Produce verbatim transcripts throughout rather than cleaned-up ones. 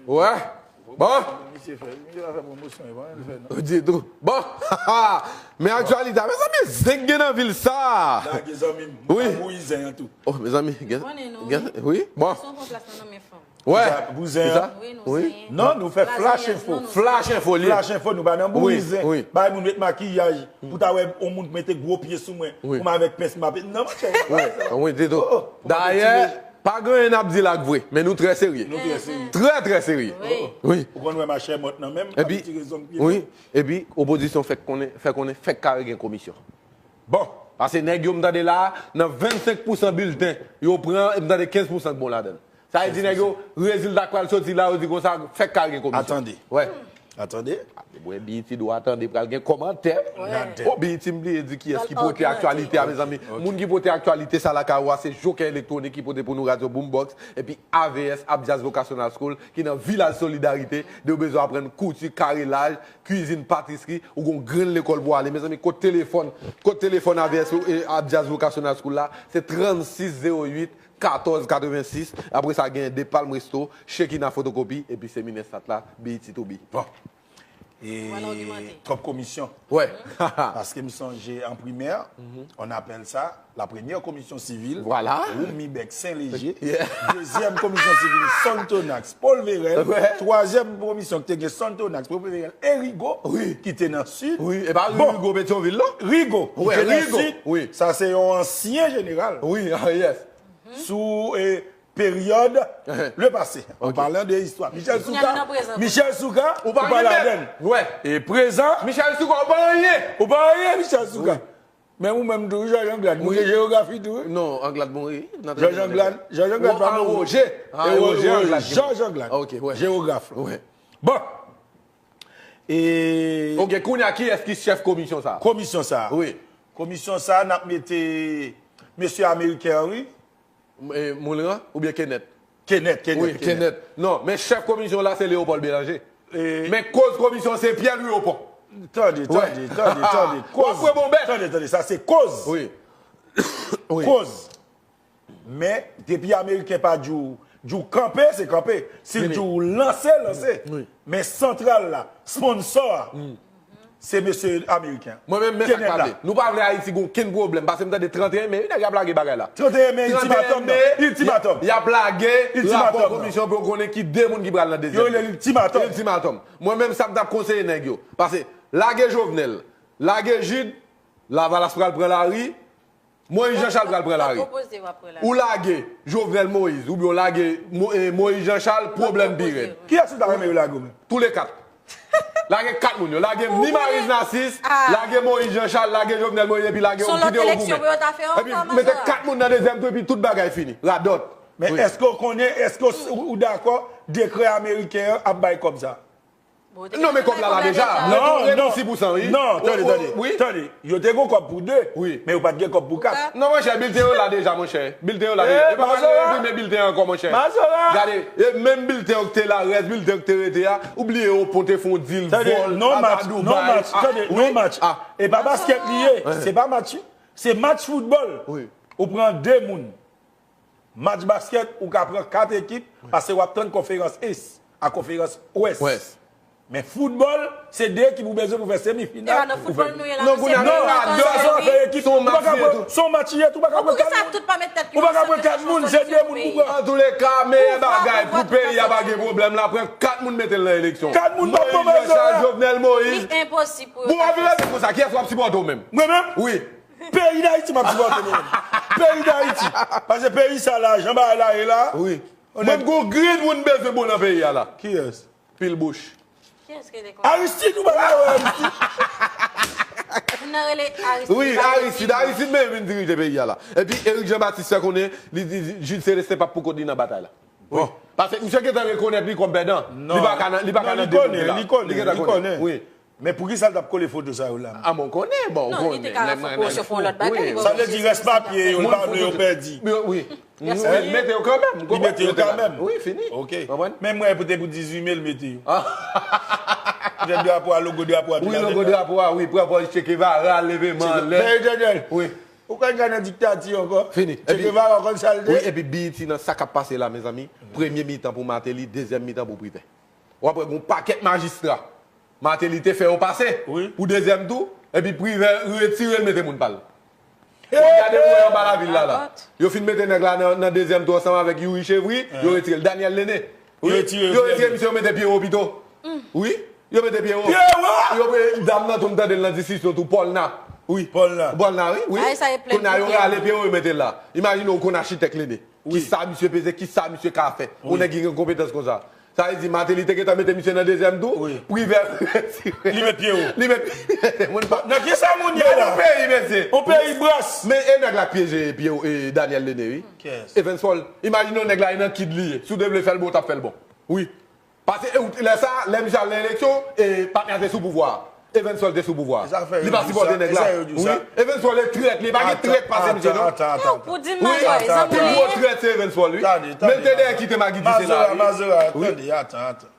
Wè. Bon. Misye fè, misye pa fè pwomosyon, e pa anyen l fè, non. Ditou. Bon. Men aktyalite a, mezanmi, zen gen nan vil sa. Lage zanmi m, wi. Pa bouyi zen an tou. Oh, mezanmi, gen, gen, wi, bon. Wè. Pou zen an. Wi, nou zen. Non, nou fè flash info. Flash info, li. Flash info, nou pa nan bouyi zen. Wi, wi. Bay moun met makiyaj. Pou ta wè yon moun mete gwo pye sou mwen. Wi. Pou m avèk pens m ape. Non, monchè. Wi, wi, ditou. Dayè, pa gen anyen n ap di la k vre, men nou trè serye. Nou trè serye. Trè, trè serye. Wi. Wi. Ou konn wè machè mòt nan menm, epi, wi, epi, opozisyon fèk konnen, fè konnen fèk kare gen komisyon. Bon. Paske nèg yo m tande la, nan vennsenk pousan bilten, yo pran, m tande kenz pousan k bon ladan l. Sa vle di nèg yo, rezilta k pral soti la, yo di konsa, fèk kare gen komisyon. Atande. Wè. Atande. Mwen, B E T dwa tande pral gen kòmantè. Wè. Oh, B E T m bliye di kiyès ki pote aktyalite a, mezanmi. Moun ki pote aktyalite sa lakay ou a, se Jokè Elektwonik ki pote pou nou Radyo Boombox, epi A V S, Abdias Vocational School, ki nan Vilaj Solidarite, de w bezwen aprann kouti, karelaj, kwizin, patisri, ou gon grenn lekòl pou ale. Mezanmi, kot telefòn, kot telefòn A V S, e, Abdias Vocational School la, se trannsis zewo uit, katòz katrevensis, apre sa gen De Palm Resto, Shekina Fotokopi, epi Seminè Sat la, B E T to be. Bon. E twòp komisyon. Wè. Paske m sonje an primè, on appelle ça la première commission civile, Roumibèk Sen Leje, dezyèm komisyon sivil, Sonthonax, Paul Vérel, twazyèm komisyon ki te gen Sonthonax, Paul Vérel, e Rigo, ki te nan Sid. Wi, e pa Rigo Petyonvil, non? Rigo, ki te nan Sid. Sa se yon ansyen jeneral. Wi, ah, yes. Sou, e, peryòd le pase. An palan de istwa. Michel Soukar, Michel Soukar, ou pa ladan l. E prezan. Michel Soukar, ou pa anyen. Ou pa anyen, Michel Soukar. Men ou menm tou, Jòj Anglad, nou gen jewografi tou, wi. Non, Anglad mouri. Jòj Anglad, Jòj Anglad pa mouri. Roje. E Roje Anglad. Jòj Anglad. Ok, wè. Jewograf la. Bon. E ok, kounye a, kiyès ki chèf komisyon sa a? Komisyon sa a. Wi. Komisyon sa a, n ap mete mesye ameriken an, wi. E, Moulin oubyen Kenneth? Kenneth, Kenneth, wi, Kenneth. Non, men chèf komisyon la se Léopold Bélanger. Men koz komisyon se Pierre Louis Opont. Tande, tande, tande, tande. Koz. Tande, tande, sa se koz. Wi. Koz. Men depi ameriken pa di w, di w kanpe, se kanpe. Si l di w lanse, lanse. Men santral la, sponsò a, se mesye ameriken. Mwen menm, men sa k pale. Nou pa vle Ayiti gen okenn pwoblèm, paske m tande tranteyen me, wi, nèg y ap lage bagay la. Tranteyen me, ultimatum, non. Ultimatum. Y ap lage rapò komisyon pou yo konnen ki de moun ki pral nan dezyèm. Yo rele l ultimatum. Ultimatum. Mwen menm, sa m t ap konseye nèg yo. Paske lage Jovenel, lage Jude, Lavalas pral pran lari, Moïse Jean Charles pral pran lari. Ou lage Jovenel Moïse, oubyen w lage Mo-, eh, Moïse Jean Charles, pwoblèm pi rèd. Kiyès ou ta renmen yo lage w menm? Tou le kat. Lage kat moun yo. Lage ni Maryse Narcisse, lage Moïse Jean Charles, lage Jovenel Moïse, epi lage yo, kite yo goumen. Epi mete kat moun nan dezyèm tou, epi tout bagay fini. Radòt. Men èske w konnen, èske w, ou dakò dekrè ameriken an ap bay kòb sa? Non, men kòb la la deja. Non, non. Reponn si pou san, wi. Non, tande, tande. Tande, yo te gon kòb pou de, men yo pa t gen kòb pou kat. Non, monchè, bilten yo la deja, monchè. Bilten yo la deja. E pa pale yo enprime bilten ankò, monchè. Gade, e menm bilten yo ki te la, rès bilten yo ki te rete a, ou bliye Opont te fè yon dil vòl, al Dubai. Tande, non match, tande, non match. E pa baskèt li ye, se pa match, se match foutbòl. Ou pran de moun. Match baskèt, ou ka pran kat ekip, paske w ap tann konferans Est ak konferans Wès. Men foutbòl, se de ekip ou bezwen pou fè semifinal. Non, kounye a, non, sa se yon afè ekip. Ou pa ka pran, se yon match li ye tou, ou pa ka pran kat moun. Ou pa ka pran kat moun, se de moun pou pran. Antouleka, meyè bagay pou peyi a, pa gen pwoblèm la, pran kat moun, mete l nan eleksyon. Kat moun, Moïse Jean Charles, Jovenel Moïse. Bon, w ap vin rete konsa, kiyès w ap sipòte w menm? Mwen menm? Wi. Peyi Dayiti m ap sipòte mwen menm. Peyi Dayiti. Paske peyi sa la, jan bagay la ye la. Wi. Mwen gon grenn moun bezwen bon nan peyi a la. Kiyès? Pil bouch. Kiyès ki te konn? Aristide, ou pa vle wè Aristide? Moun nan rele Aristide. Wi, Aristide, Aristide menm vin dirije peyi a la. Epi Eric Jean Baptiste fè konnen, li di Jude Célestin p ap pou kont li nan batay la. Bon. Paske misye gentan rekonèt li kòm pèdan. Li pa ka nan, li pa ka nan de moun la. Li gentan konnen. Wi. Men poukisa l t ap kole foto sa yo la? A, mwen konnen, bon, ou konnen. Non, li te ka fè pwomosyon pou yon lòt bagay, li pa oblije se sa. Sa vle di rès papye yo, li pa vle yo pèdi. Wi. Mete yo kanmenm. Li mete yo kanmenm. Wi, fini. Ok. Men mwen, poutèt pou dizuit me, l mete yo. Poutèt drapo a, logo drapo a, wi, logo drapo a, wi, pran pòz Che Guevara, leve men anlè. Wi. Ou konn gade nan diktati ankò? Fini. Che Guevara konn sa l te? Wi, epi B E T nan sa k ap pase la, mezanmi. Premye mitan pou Martelly, dezyèm mitan pou Privè. W ap wè gen yon pakèt majistra. Martelly te fè yo pase pou dezyèm tou, epi Privè retire l mete moun pa l. Gade pou wè anba lavil la la. Yo fin mete nèg la nan, nan dezyèm tou ansanm avèk Youri Chevry, yo retire l. Daniel Lene. Wi, yo retire misye, yo mete Pierrot pito. Wi, yo mete Pierrot. Pierrot! Yo pre-, dam nan tou, m tande l nan diskisyon tou, Paul Na. Wi. Paul Na. Paul Na, wi, wi. Kounye a yo rale Pierrot, yo mete l la. Imajine w konn achitèk Lene. Kisa misye peze, kisa misye ka fè. Yon nèg ki gen konpetans konsa. Sa vle di Martelly te gentan mete misye nan dezyèm tou. Privè retire. Li met Pierrot. Li met Pierrot. Moun pa. Nan kisa moun ye la? Yon peyi, mesye. Yon peyi bras. Men e nèg la k pyeje Pierrot, e Daniel Lene, wi. Evans Paul. Imajine yon nèg la e nan kid li ye. Si w te vle fè l bon, w t ap fè l bon. Wi. Paske, e, lè sa, lè misye al nan eleksyon, e, patnè a te sou pouvwa a. Evans Paul te sou pouvwa a. Li pa sipòte nèg la. Wi. Evans Paul e trèt, li pa gen trèt pase misye, non. Ou di m majò, e zanmi li ye. Pi gwo trèt se Evans Paul, wi. Men l te dèyè kite Maggie Ducéna, wi. Mazora, tande, atan, atan.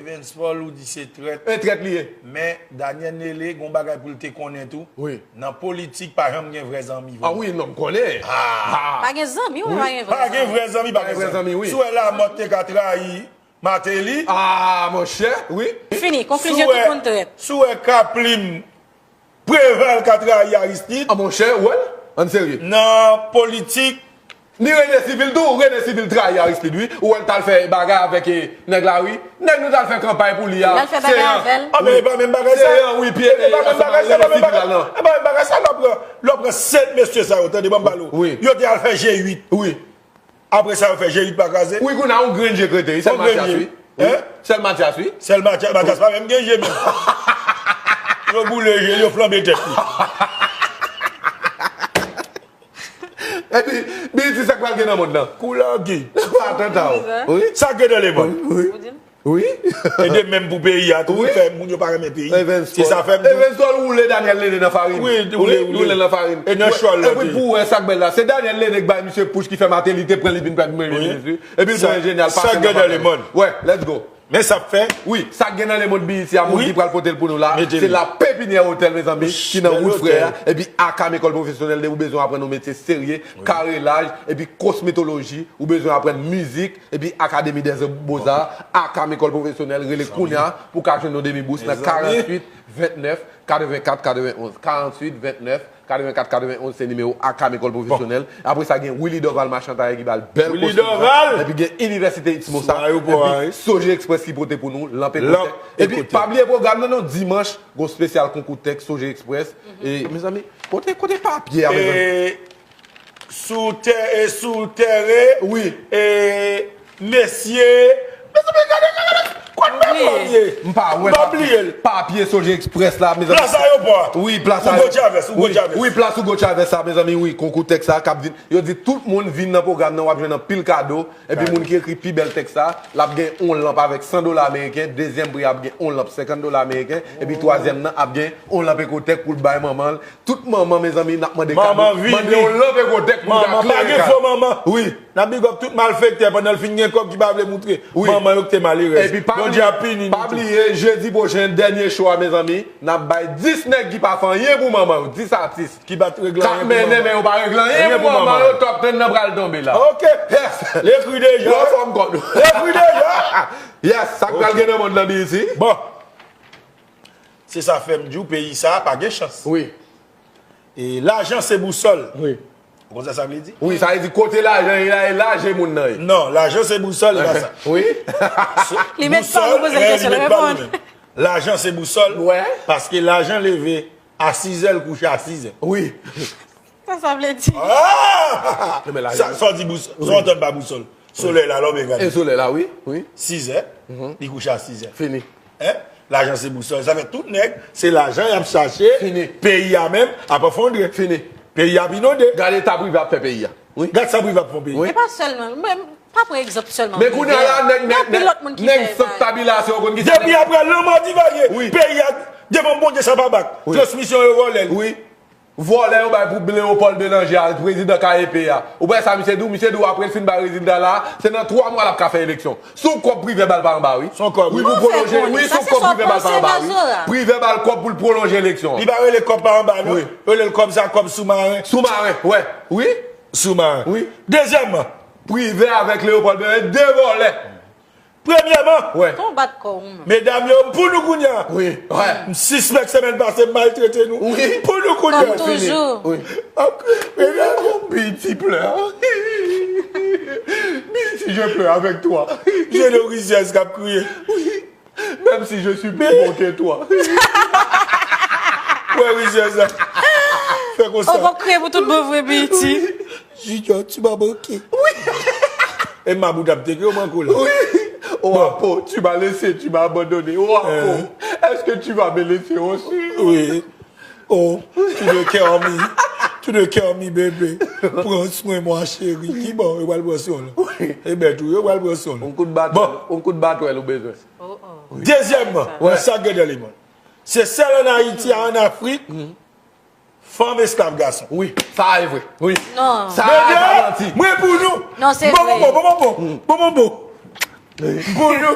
Evans Paul, ou di se trèt. E trèt li ye. Men, Daniel Lene, gon bagay pou l te konnen tou. Wi. Nan politik, pa janm gen vrè zanmi vre. A wi, non, m konnen. Pa gen zanmi, wi, pa gen vrè zanmi. Pa gen vrè zanmi, pa gen zanmi, wi. Si w wè Lamothe te ka trayi Martelly. Ah, monchè, wi. Fini, konklizyon, tout moun trèt. Si w wè Kaplim, Preval ka trayi Aristide. Ah, monchè, ou wè l? Ann serye. Nan politik. Ni Rene Civil tou, Rene Civil trayi Aristide, wi. Ou wè l t al fè bagay avèk, e, nèg la, wi. Nèg nou t al fè kanpay pou li a. L al fè bagay avè l. Ah, men e pa menm bagay sa. Seyan, wi, pye, e pa menm bagay sa, e pa menm bagay sa. E pa menm bagay sa, lè w pran, lè w pran sèt mesye sa yo, tande, ban m pale w. Wi. Yo te al fè G uit. Wi. Apre sa, yo fè G uit pa kraze. Wi, kounye a yon grenn je k rete, wi, sèl Mathias, wi. Wi. Sèl Mathias, wi. Sèl Mathias, Mathias pa menm gen je menm. Yo boule je l, yo flanbe tèt li. Epi, Bill di sa k pral gen nan mond lan. Kou lagi. Atanta w. Wi. Sa k gen nan lemonn. Wi. Wi. E de menm pou peyi a tou, wi, fè moun yo pa renmen peyi. Se sa fè m di w. Evans Paul woule Daniel Lene nan farin. Wi, woule, woule. Woule nan farin. E nan chòl la. Epi pou w wè sa k bèl la, se Daniel Lene k bay misye push ki fè Martelly te pran li vin premye minis, wi. Epi l pran enjenyè l pase nan farin. Sa k gen nan lemonn. Wè, let's go. Men sa k fè. Wi, sa k gen nan lemonn B E T a, moun ki pral pote l pou nou la, se La Pépinière Hôtel, mezanmi, ki nan wout Frè a, epi Akam École Professionnelle, de ou bezwen aprann yon metye serye, karelaj, epi kosmetoloji, ou bezwen aprann mizik, epi Académie des Beaux-Arts, Akam École Professionnelle, rele kounye a pou w ka jwenn yon demi bous nan karanntuit vennèf katrevenkat katrevenonz. Karanntuit vennèf katrevenkat katrevenonz se nimewo Akam École Professionnelle. Apre sa, gen Willy Dorval Machantaye ki ba l bèl kostim sa. Epi gen Inivèsite Istmo sa. Epi Soje Express ki pote pou nou Lanp Ekotèk. Epi pa bliye pwogram nan non, dimanch, gon espesyal konkou tèks Soje Express. E, mezanmi, kote, kote papye a, mezanmi? Sou tè, e sou tèren. Wi. E mesye. Mezanmi, gade, gade, gade. Kot menm papye? M pa wè. M pa bliye l. Papye Soje Express la, mezanmi. Plas ayewopò a. Wi, plas Hugo Chavez, Hugo Chavez. Wi, plas Hugo Chavez sa, mezanmi, wi. Konkou tèks sa k ap vin. Yo di tout moun vin nan pwogram nan, w ap jwenn anpil kado. Epi moun ki ekri pi bèl tèks sa, l ap gen yon lanp avèk san dola ameriken. Dezyèm pri a ap gen yon lanp senkant dola ameriken. Epi twazyèm nan ap gen yon lanp Ekotèk pou l bay manman l. Tout manman, mezanmi, n ap mande kado. Mande yon lanp Ekotèk pou l ka klere kay. Manman, pa gen fo manman. Wi. N ap big up tout malfektè pandan l fin gen kòb ki pa vle moutre manman yo ki te malerèz. Epi pa bliye, pa bliye, jedi pwochen, dènye show a, mezanmi, n ap bay dis nèg ki pa fè anyen pou manman yo, dis atis. Ki pa t regle anyen pou manman yo. K ap mennen, men yo pa regle anyen pou manman yo, top ten nan pral tonbe la. Ok. Yes. Lekri deja. Yo anfòm kòd. Lekri deja. Yes, sa k pral gen nan mond lan, B E T. Bon. Se sa fè m di w, peyi sa a pa gen chans. Wi. E lajan se bousòl. Wi. Ou konn sa sa vle di? Wi, sa vle di kote lajan ye la, e la je moun nan ye. Non, lajan se bousòl, e pa sa. Wi. Li met pa nou poze l kesyon, li reponn. Lajan se bousòl, paske lajan leve a sizè, l kouche a sizè. Wi. Sa sa vle di? Ah! Sa, sa w di bousòl, sa w antann pa bousòl. Solèy la, lè w byen gade. E solèy la, wi, wi. Sizè, li kouche a sizè. Fini. Hein? Lajan se bousòl. Sa fè tout nèg, se lajan y ap chache. Fini. Peyi a menm ap efondre. Fini. Peyi a ap inonde. Gade eta Prive ap fè peyi a. Wi. Gad sa Prive ap fè peyi. Wi. E pa sèlman, men pa pran egzanp sèlman Prive. Men kounye a la, nèg, nèg, nèg sant tabilasyon, ou konn ki sa. Depi apre lanmò Divalye, peyi a, devan Bondye sa pa bak. Wi. Transmisyon yo vòlè l. Wi. Vòlè yo bay pou Léopold Bélanger a, prezidan K E P a. Ou pa wè sa misye di w? Misye di w apre l fin bay rezilta la, se nan twa mwa l ap ka fè eleksyon. Se yon kòb Privè ba l pa anba, wi. Se yon kòb. Wi, pou pwolonje, wi, se yon kòb Privè ba l pa anba, wi. Privè ba l kòb pou l pwolonje eleksyon an. Li pa rele kòb pa anba, non. Wi. Yo rele l kòb sa, kòb soumaren. Soumaren, wè. Wi. Soumaren. Wi. Dezyèmman, Privè avèk Léopold Bélanger, de vòlè. Premyèman, Wè. Ton bat kò ou menm. Medam yo, m pou nou kounye a. Wi. Wè. M sispèk semèn pase m maltrete nou. Wi. M pou nou kounye Kòm a. toujou. Wi. Ap kriye, medam yo. Beauty pleure. Beauty, je pleure avec toi. Je de rizyèz k ap kriye. Oui. Même si je suis plus beau que toi. Wè rizyèz la. Fè konsa. Ou p ap kriye pou tout bon vre, Beauty. Junior, tu m'as manqué. E m ap teke yo manko la. Oui. Oh, Apo, tu m'as laissé, tu m'as abandonné. Oh, Apo, est-ce que tu vas me laisser aussi? Wi. Oh, tu de care me. Tu de care me, bébé. Pran swen mwen, cheri. Ki bon, yo pral pran swen w. E bèt ou, yo pral pran swen w. On kout batwèl, on kout batwèl ou bezwen. Dezyèmman, nan sa k gen nan lemonn, se sèl ann Ayiti, ann Afrik, fanm esklav gason. Wi, sa e vre. Wi. Non. Sa e pa manti. Mwen pou nou. Non, se Bon, vre. bon, bon, bon, bon, bon, bon, bon. Pou nou.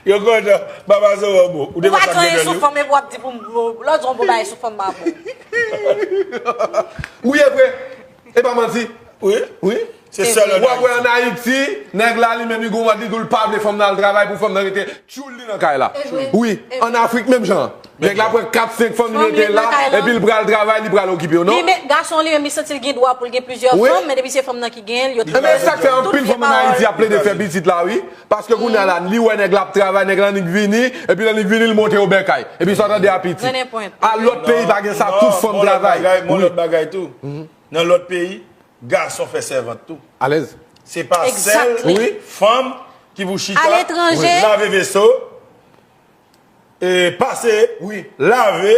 Yo kontan. Baba Zoro bon. Ou te Ou pa kontan gen gen sou yo. fanm, epi w ap di pou m, lòt zon pou bay sou fanm pa bon. Wi, e vre. E pa manti. Wi. Wi. Se sèl ann W ap wè Ayiti. Ann Ayiti, nèg la li menm li gon mòd li tou l pa vle fanm nan al travay pou fanm nan rete tchoul li nan kay la. E vre. Wi, E vre. Ann Afrik menm jan. Nèg la pran kat senk fanm li Fanm li rete la, nan kay la. Epi l pral travay, li pral okipe yo, Li non? Men gason li menm li santi l gen dwa pou l gen plizyè Wi. fanm, men depi se fanm nan ki genyen l, yo Ebyen, sa k fè anpil fanm ann Ayiti ap plede fè pitit la, wi. Paske kounye a la, li wè nèg la ap travay, nèg la annik vini, epi lè annik vini, li monte yo bèkay. Epi sa w tande a pitit. Grennen pwent. A lòt peyi pa gen sa, tout fanm Yon lòt travay. bagay, yon Wi. Lòt bagay tou. Nan lòt peyi, gason fè sèvant tou. Alèz. Se pa sèl Exactly. Fanm ki pou chita, Aletranje. Lave veso, e, pase, Wi. Lave,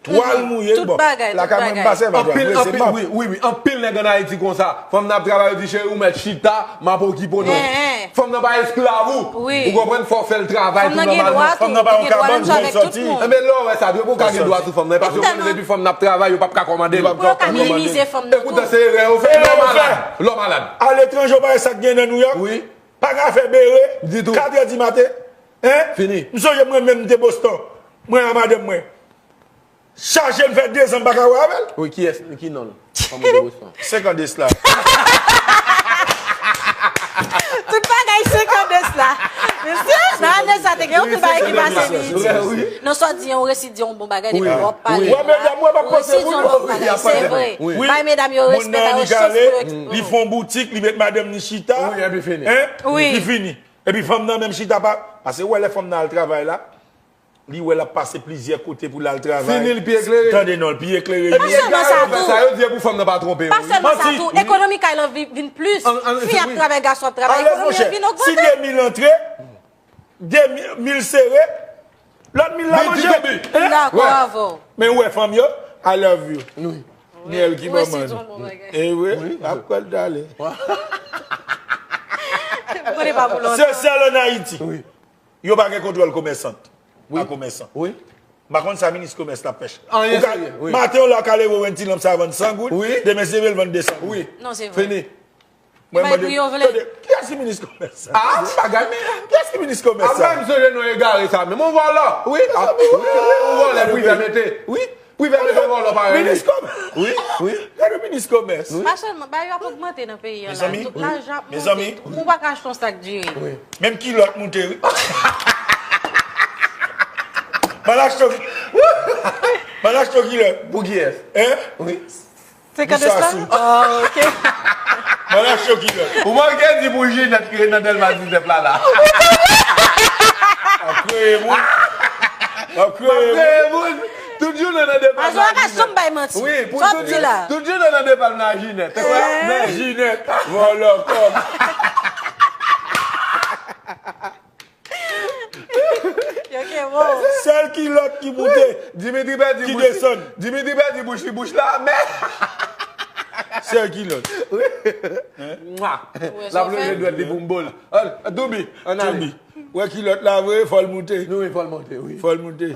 twal mouye. Tout Bon, bagay, tout lakay mwen bagay. Pase, Anpil, anpil, wi, wi, wi. Anpil nèg ann Ayiti konsa. Fanm nan ap travay, yo di, cheri, ou mèt chita, m ap okipe w, non. Hein, hein. Fanm nan pa esklav ou. Wi. Ou konprann, fò w fè l travay Fanm tou nan gen nòmalman. Dwa tou, Fanm nan pa li yon gen dwa kabann, menm jan avèk sòti. Tout moun. Enben, lè w wè sa, dwe pou w ka gen dwa sou fanm nan. E paske ou konnen depi fanm nan ap travay, yo p ap ka kòmande l. Pou yo ka minimize fanm nan E poutan tou. se erè yo fè, Erè lè yo w fè. malad. Lè w malad. Aletranje, ou pa wè sa k gen nan Nouyòk? Wi. Pa ka fè bere, Ditou. Katrè di maten. Hein? Fini. M sonje mwen menm, m te Boston. Mwen a madanm mwen. Chaje m fè dezan m pa ka wè avè l. Wi, kiyès, ki non l? Fanm ou te Boston. Senk an de sla. Tout bagay senk an de sla. Mesye, nan ane sa te gen yon pil bagay ki pase Beyiti. Wi. Non, sa w di, yon resi di yon bon bagay, depi w ap pale. Wè, medam, wè, m ap panse Resi di pou yon nou. bon bagay, se vre. Wi. Bay medam yo Moun respè, ba nan yo li chans kale, pou yo. Li fè yon boutik, li met madanm li chita. Wi, epi fini. Hein? Wi. Li fini. Epi fanm nan menm chita pa. Paske wè lè fanm nan al travay la, li wè l ap pase plizyè kote pou l al travay. Fini, l pi eklere. Tande non, l pi eklere. Pa sèlman sa tou. Sa yo di pou fanm nan pa twonpe. Pa sèlman sa Manti. tou, ekonomi kay lan vi- vin plis. An- an- Fi ap wi. travay, gason ap travay, Alèz, ekonomi monchè, an vin si ogmante. de mil antre, de mil sere, lòt mil la Mil manje. ti kopi. Hein? Dakò Wè. avè w. Men ou wè fanm yo, I love you. Myèl ki Ou resi manman di yon nou. bon bagay. E wi, ap kwè l dale. Ou konnen pa pou lontan. Se sèl ann Ayiti. Wi. Yo pa gen kontwòl komèsant. A komèsan. Wi. M pa konn sa minis komès la ap fè. Anyen Ou ka- serye, wi. Maten w la w ka leve w vann ti lanm sa vann san goud, Wi. Demen se vle l vann de san goud. Wi. Non, se vre. Fini. Mwen Bay mande, pri yo vle. Tande, kiyès ki minis komès? Ah, bagay men. Kiyès ki minis komès Apre sa? M sonje non egare sa, men yon vòlò. Wi, ah, wi, yon vòlò Privè mete. Wi, Privè mete vòlò parèy. Minis komès. Wi, wi. Gade minis komès. Pa sèlman, bagay yo ap ogmante nan peyi an la. Mezanmi, Tout lajan ap mezanmi. monte. Ou pa ka achte yon sak diri. Menm kilòt moute, wi. M al achte, m al achte kilòt. Pou kiyès? Hein? Wi. Se Pou kandes la? Sasou. Ah, ok. M al achte kilòt. Ou manke di pou Jinèt ki nan Dèlma diznèf la la. Ap kreye moun. Ap kreye moun. Frè moun, tout jounen nan depa. Azo a ka janm bay manti. Wi, pou Sa w tout ap di la. Tout jounen nan depa nan Jinèt. Nan Jinèt, vòlò kòb. Yo ke bon. Sèl kilòt ki moute, Dimitri pèdi ki bouch. Desann. Dimitri pèdi bouch li, bouch la, men. Sèl kilòt. Mwa. Wè, L ap sa fè. Leve dwèt li pou m bo l. Al, Doubi, ann ale. Wè kilòt la vre, fò l moute. Nou, wi, fò l monte, wi. Fò l moute.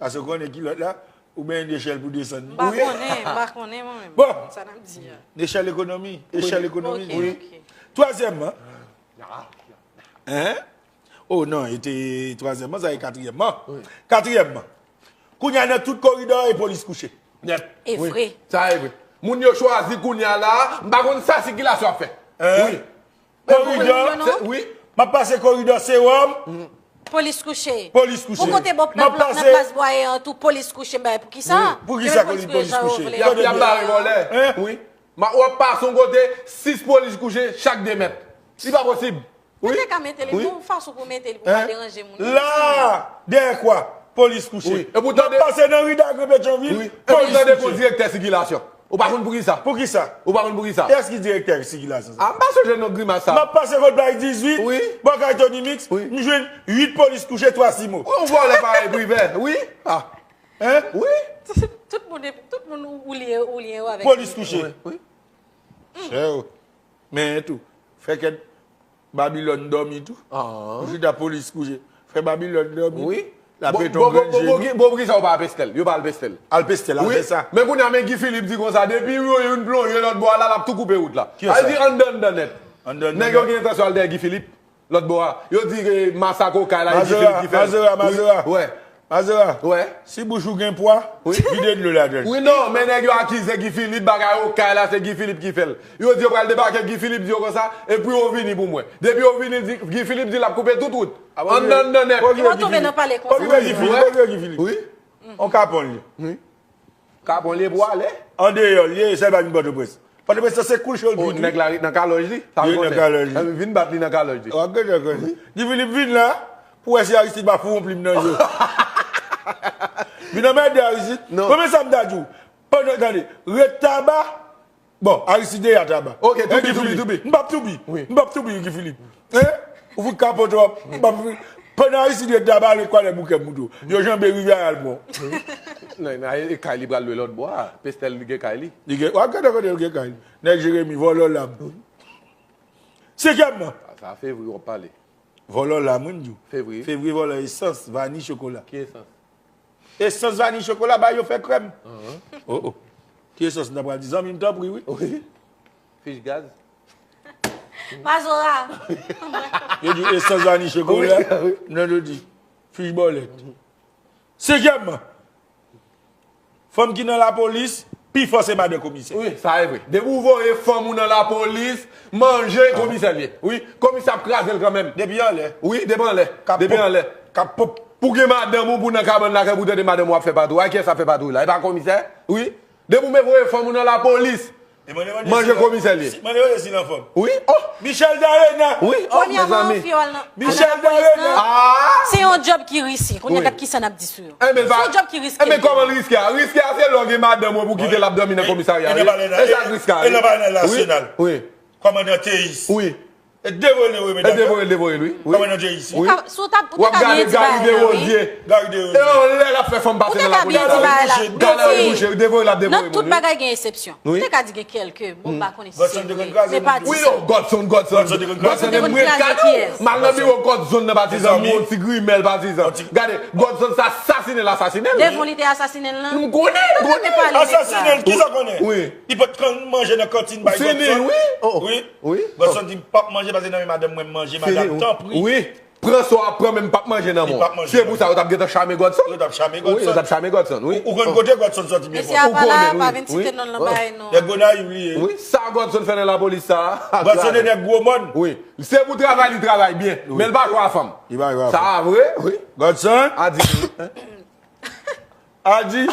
Paske w konnen kilòt la, ou benyen nechèl pou desann li. M pa konnen, m pa konnen mwen menm. Bon. Sa n ap di a. Nechèl ekonomi, echèl ekonomi. Ok, ok. Twazyèmman. Hein? Oh non, e te twazyèmman, sa e katriyèmman. Katriyèmman. Kounye a nan tout koridò e polis kouche. Nèt. E Wi. Vre. Sa e vre. Moun yo chwazi kounye a la, m pa konn sa sikilasyon ap fè. Hein? Wi. Koridò. Non? Se- Wi. M ap pase koridò Sewòm. Polis kouche. Polis kouche. Pou kote bò nan plas Bwaye an tou, polis kouche, bay poukisa? Poukisa polis kouche? Y ap bare vòlè. Wi. W ap pase yon kote, sis polis kouche chak de mèt. Li pa posib. Wi. Mete ka mete li yon fason pou mete li pou pa deranje moun. La, dèyè kwa, polis kouche. Wi. M ap pase nan ri Dagre Petyonvil, polis kouche. Direktè sikilasyon. Ou pa konn poukisa? Poukisa? Ou pa konn poukisa? Kiyès ki direktè sikilasyon sa? A, m pa sonje non grimas sa. M ap pase kot Bay dizuit, bò kay Tony Mix, m jwenn uit polis kouche, twa simo. Wi, yon vòlè parèy Privè, wi. A. Hein? Wi. Tout moun, tout moun ou, ou lye, ou lye avèk. Polis kouche. Wi, wi. Chè o. Men tou. Fè kèt Babilòn dòmi tou. Ou chita polis kouche. Fè Babilòn dòmi. Wi. L ap pete yon grenn jenou. Bon, poukisa ou pa al peste l? Yo pa al peste l. Al peste l, al fè sa. Men kounye a, men Guy Philippe di konsa, depi yo youn plonje lòt bò a la, l ap tou koupe wout la. Sa vle di anndan, anndan nèt. Nèg yo gen entansyon al dèyè Guy Philippe. Lòt bò a. Yo di ke masak Okay la, e Guy Philippe ki fè l. Mazora, Mazora, Mazora. Wè. Mazora, si bouch ou gen pwa, vide dlo ladan l. Wi, non, men nèg yo akize Guy Philippe, bagay Okay la, se Guy Philippe ki fè l. Yo di yo pral debake, Guy Philippe di yo konsa, epi yo vini pou mwen. Depi yo vini, di, Guy Philippe di l ap koupe tout wout. Anndan, anndan nèt. Yo tonbe nan palè konsa. Okipe Guy Philippe, okipe Guy Philippe. Wi. On kapon li. Wi. Kapon li pou ale. Andeyò, li ye, sa pa vin Pòtoprens. Pòtoprens, se koul cho l vin. Nèg la ret nan kalòj li. Li ret nan kalòj li. Vin bat li nan kalòj li. W ap gade ankò. Guy Philippe vin la, pou wè si Aristide pa foure yon plim nan je w. Vin anmède Aristide. Non. Premye sa m ta di w. Pandan, tande, ret Taba. Bon, Aristide dèyè Taba. Ok, toubi, toubi, toubi. M p ap toubi. M p ap toubi, Guy Philippe. Hein? Ou fout kapon twòp. M p ap toubi. Pandan Aristide ret Taba, ale kwalè boukè mouto. Yo janbe rivyè a al pran. Non, nan, e kay li pral lwe lòt bò a. Pestèl li gen kay li. Li gen, w ap gade kote l gen kay li. Nèg Jeremi, vòlò lam. Senkyèmman. Sa Fevri w ap pale. Vòlò lam, wi, m di w. Fevri. Fevri vòlò esans, vani, chokola. Ki esans? Esans vani chokola, ba yo fè krèm. Oh, oh. Ki esans m ta pral di? Zanmi m, tanpri, wi. Wi. Fich gaz. Mazora. Yo di esans vani chokola. Wi, wi. Non, yo di fich bòlèt. Senkyèmman, fanm ki nan lapolis, pi fò se madan komisè. Wi, sa e vre. Depi w voye fanm ou nan lapolis, manje komisè l ye. Wi, komisè ap kraze l kanmenm. Depi anlè. Wi, depi anlè. Depi anlè. Pou gen madanm ou, pou nan kabann lakay, pou tande madanm ou ap fè patwouy. A kiyès ap fè patwouy la? E pa komisè? Wi. Depi w men voye fanm ou nan lapolis, manje komisè l ye. Mande mande si l anfòm. Wi. Oh! Michel Darena. Wi. Oh, mezanmi. Michel Darena. Ah! Se yon djòb ki riske. Kounye a, gad kisa n ap di sou yo. Se yon djòb ki riske. Enben, kòman l riske a? Riske a, se lè w gen madanm ou epi w kite l ap dòmi nan komisarya. E sa k riske a. E nan palè nasyonal. Wi. Kòmandan Teyis. Wi. E devoye l, devoye l, medam. E devoye l, devoye l, wi. Wi. Kòmandan Teyis. Wi. Ou te ka, si w t ap, ou te ka byen di bagay la, wi. Gary Derodier. Gary Derodier. E yon lè l ap fè fanm pase nan lapolis. Ou te ka byen di bagay la. Gary Boucher, devoye l ap devoye moun, wi. Nan tout bagay gen eksepsyon. Wi. Ou te ka di gen kèlke, bon, m pa konnen si se vre. Men pa di sa. Wi, non, Godson, Godson. Godson te konn kraze kiyès? M al nan biwo Godson nan, patizan, m wè yon ti grimèl, patizan. Gade, Godson sa asasinen l, asasinen l. Devan li te asasinen l lan. M konnen, m konnen. Asasinen l, kisa w konnen? Wi. Li pa t konn manje nan kantin bay Godson. Wi. Wi. Godson di, "M p ap manje paske nan men madanm mwen, m manje madanm, tanpri." Wi. Pran sa w ap pran, men m p ap manje nan men w. Se pou sa yo t ap gentan chame Godson. Yo t ap chame Godson. Wi, yo t ap chame Godson, wi. Ou konn kote Godson soti byen fò. Mesye a pa la, pa vin site non l nan bagay non. Nèg Gonayiv li ye. Wi, sa Godson fè nan lapolis sa a. Godson se nèg gwo mòn. Wi. Se pou travay, li travay byen. Men l pa jwe a fanm. Li pa jwe a fanm. Sa a vre, wi. Godson. A di. Adi.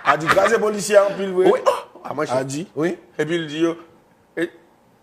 Adi kraze polisye a anpil vre. Wi. A, mwen chè. Adi. Wi. Epi l di yo, e,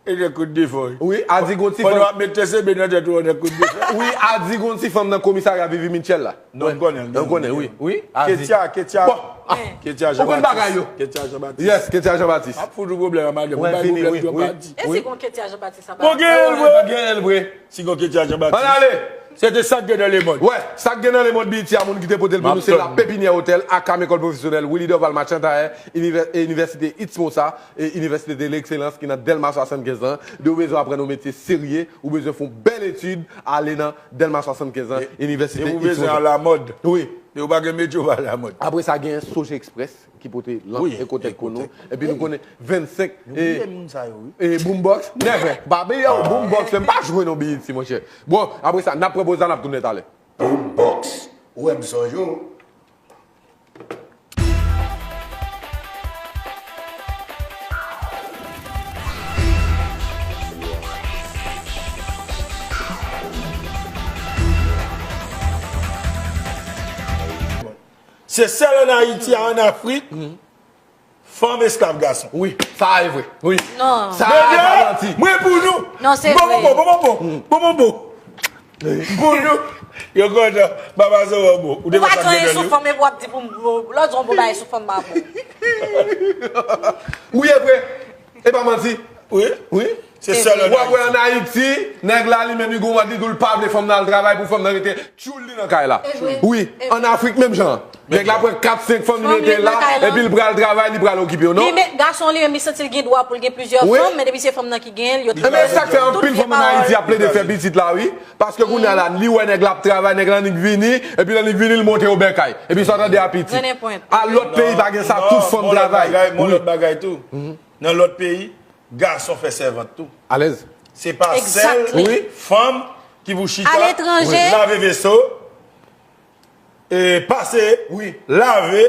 e nèg kout defò yo. Wi, Adi gon ti fanm. Pandan w ap met T C B nan tèt ou, nèg kout defò. Wi, Adi gon ti fanm nan komisarya Vivi Mitchell la. Non, m konnen l. Non, m konnen, wi. Wi, Adi. Ketia, Ketia. Bon, a. Ketia Jean Baptiste. Ou konn bagay yo. Ketia Jean Baptiste. Yes, Ketia Jean Baptiste. M ap fout ou pwoblèm a madanm. Mwen bay pwoblèm twòp, Adi. E si gon Ketia Jean Baptiste anba? Bon, gen l vre. Gen l vre. Si gon Ketia Jean Baptiste. Ann ale. Se te sa k gen nan lemond. Wè, sa k gen nan lemond Beyiti a, moun ki te pote l pou nou, se La Pépinière Hôtel, aka Lekòl Pwofesyonèl Willy Dorval Marchand Tailleur, inivè-, e Inivèsite Itsmosa, e Inivèsite de l'Excellence ki nan Dèlma swasannkenz lan. De ou bezwen aprann yon metye serye, ou bezwen fè yon bèl etid, ale nan Dèlma swasannkenz lan, Inivèsite Itsmosa. De ou bezwen alamòd. Wi. De ou pa gen metye, ou pa alamòd. Apre sa, gen Soje Express. Ki pote lanp, wi, Ecotech pou nou. Ecotech. Epi nou konnen vennsenk, e, e, Boombox, nèfè. Pa bliye, Boombox, men pa jwe non Beyiti, monchè. Bon, apre sa, n ap pran poz la, n ap tounen talè. Boombox. Ou wè m sonje w. Se sèl ann Ayiti, an Afrik, fanm esklav gason. Wi, sa e vre. Wi. Non. Sa e pa manti. Mwen pou nou. Non, se Bon, vre. bon, bon, bon, bon, bon, bon, bon. Pou nou. Yo kontan. Baba Zoro bon. Ou te Ou pa kontan gen anyen gen sou nou. fanm, epi w ap di pou m, lòt zon pou bay sou fanm pa bon. Wi, e vre. E pa manti. Wi. Wi. Se sèl W ap wè ann ann Ayiti, nèg la li menm li gon mandi tou l pa vle fanm nan al travay pou fanm nan rete tchoul li nan kay la. E vre. Wi, ann Afrik menm jan. Nèg la pran kat senk fanm li Fanm li mete nan kay la, la. Epi l pral travay, li pral okipe w, non? Li men gason li menm li santi l gen dwa pou l gen plizyè Wi. Fanm, men depi se fanm nan ki gen l, yo Ebyen, sa k fè anpil fanm ann Ayiti ap plede fè pitit la, wi. Paske kounye a la, li wè nèg la ap travay, nèg la annik vini, epi lè annik vini, li monte yo bèkay. Epi sa w tande a pitit. Grennen pwent. A lòt peyi pa gen sa, tout fanm travay. Mon lòt bagay tou. Nan lòt peyi, gason fè sèvant tou. Alèz. Se pa sèl Exactly. Fanm ki pou chita, Aletranje. Lave veso, e, pase, Wi. Lave,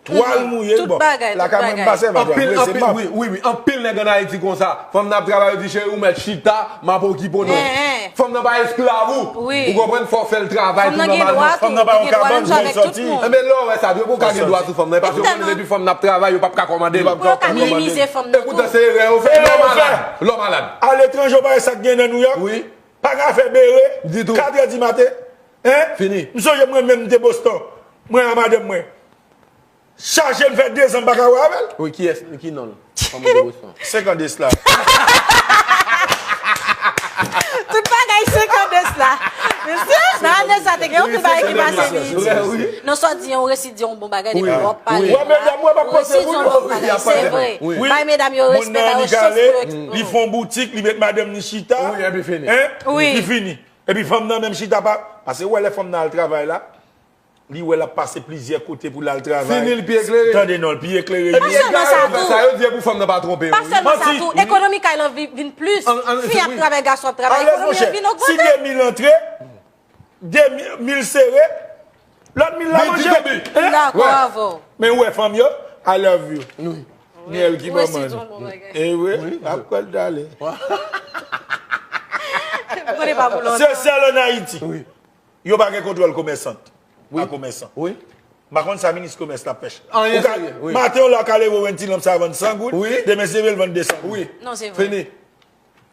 twal mouye, Tout bon. bagay, tout Lakay mwen bagay. pa sèvant. Anpil, Mwen se anpil, map. Wi, wi, wi, anpil nèg ann Ayiti konsa. Fanm nan ap travay, yo di cheri ou mèt chita, m ap okipe w non. Hein, hein. Fanm nan pa esklav ou. Wi. Ou konprann, fò w fè l travay Fanm tou nan gen nòmalman. dwa tou. Fanm nan pa Li yon gen dwa kabann menm jan pou avèk sòti. Tout moun. Enben lè w wè sa, dwe pou w ka gen dwa sou fanm nan. E paske ou konnen depi fanm nan ap travay, yo p ap ka kòmande l. Yo p ap Pou yo ka minimize fanm E nan tou. Poutan se erè yo fè. Lè w malad. Lè w malad. Aletranje, w pa wè sa k gen nan Nouyòk? Wi. Pa ka fè bere. Ditou. Katrè di maten. Hein? Fini. M sonje mwen menm m te Boston. Mwen a madanm mwen. Chache m fè dezan m pa ka wè avè l. Wi, kiyès, ki non l? Fanm ou te Boston. Senk an de sla. Tout bagay senk an de sla. Mesye, nan ane sa te gen yon pil bagay ki pase vit. Wi, wi. Non, sa w di an, ou resi di yon bon bagay depi Wi. w ap pale. Wè medam, wè m ap Ou resi pote di yon moun. bon bagay, se vre. Wi. Bay medam yo Moun respè, nan ba yo annik chans ale, pou yo eksprime. Li fè yon boutik, li met madanm ni chita. Wi, epi fini. Hein? Wi. Li fini. Epi fanm nan menm chita pa. Paske wè lè fanm nan al travay la, li wè l ap pase plizyè kote pou l al travay. Fini, l pi eklere. Tande non, l pi eklere. Pa sèlman sa tou. Sa yo di e pou fanm nan pa twonpe yo. Pa sèlman sa Manti. Tou, ekonomi kay lan vi- vin plis. An- an- Fi ap wi. travay, gason ap travay, Alèz, ekonomi monchè, an vin si ogmante. De mil antre, de mil sere, lòt mil la Mil manje. dife bi. M dakò avè w. Men ou wè fanm yo, I love you. Ni èl ki Ou ban resi man. Di yon bon bagay. E wi, ap kwè l dale. M konnen pa pou lontan. Se sèl ann Ayiti. Wi. Yo pa gen kontwòl komèsant. Wi. A komèsan. Wi. M pa konn sa minis komès la ap fè. Anyen Ou ka- serye, wi. Maten w la w ka leve w wè yon ti lanp sa vann san goud, Wi. Demen se vle l vann de san goud. Wi. Non, se vre. Fini.